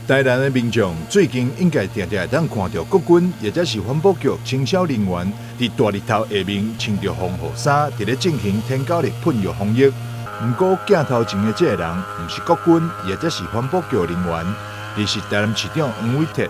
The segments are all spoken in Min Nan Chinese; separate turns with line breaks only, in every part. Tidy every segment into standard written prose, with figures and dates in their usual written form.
台南的民眾最近應該定定會當看著國軍抑者是環保局清消人員佇大日頭下面穿著防護衫，佇咧進行天狗日噴藥防疫。毋過鏡頭前的這個人，毋是國軍，抑者是環保局人員，而是台南市長黃偉哲。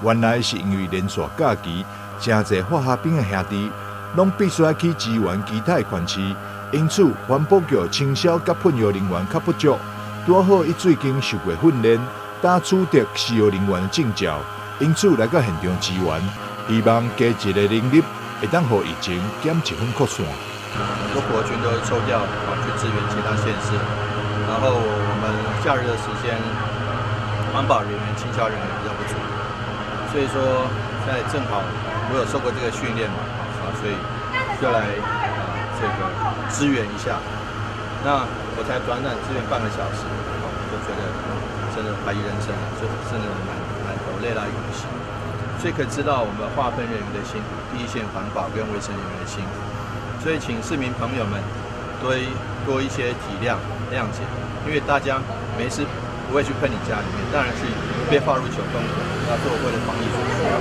原來是因為連續假期，誠濟化學兵的兄弟，攏必須愛去支援其他的縣市，因此環保局清消佮噴藥人員較不足。拄好伊最近受過訓練，打取得施藥人員的證照，因此來到現場支援，希望加一个人力會當予疫情減一分擴散。
很多國軍都抽調啊去支援其他縣市，然後我們假日的時間，環保人員、清消人員比較不足，所以說現在正好我有受過這個訓練嘛，啊，所以就來啊這個支援一下。那我才短短支援半個小時，啊，就覺得真的懷疑人生了，就真的滿滿頭累到一個不行。所以可以知道我們化噴人員的辛苦，第一線環保跟衛生人員的辛苦。所以請市民朋友們多多一些體諒諒解，因為大家沒事不會去噴你家裡面，當然是被劃入九宮格，要做為了防疫所需要，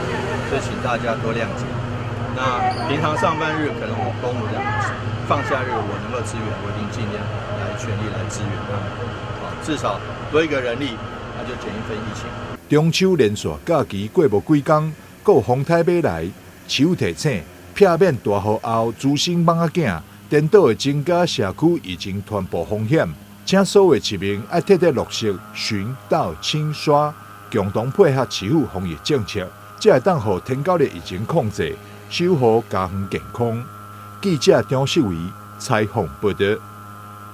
所以請大家多諒解。那平常上班日可能我公務兩個，放假日我能夠支援，我一定盡量來全力來支援他們。啊，至少多一個人力，那就減一份疫情。
中秋連續假期過無幾工，閣有風颱欲來，市府提醒，避免大雨後滋生蠓仔囝，顛倒會增加社區疫情傳播風險，請所有市民愛徹底落實巡、倒、清、刷，共同配合市府防疫政策，才會當予天狗日疫情控制，守護家園健康。記者張世維採訪報導。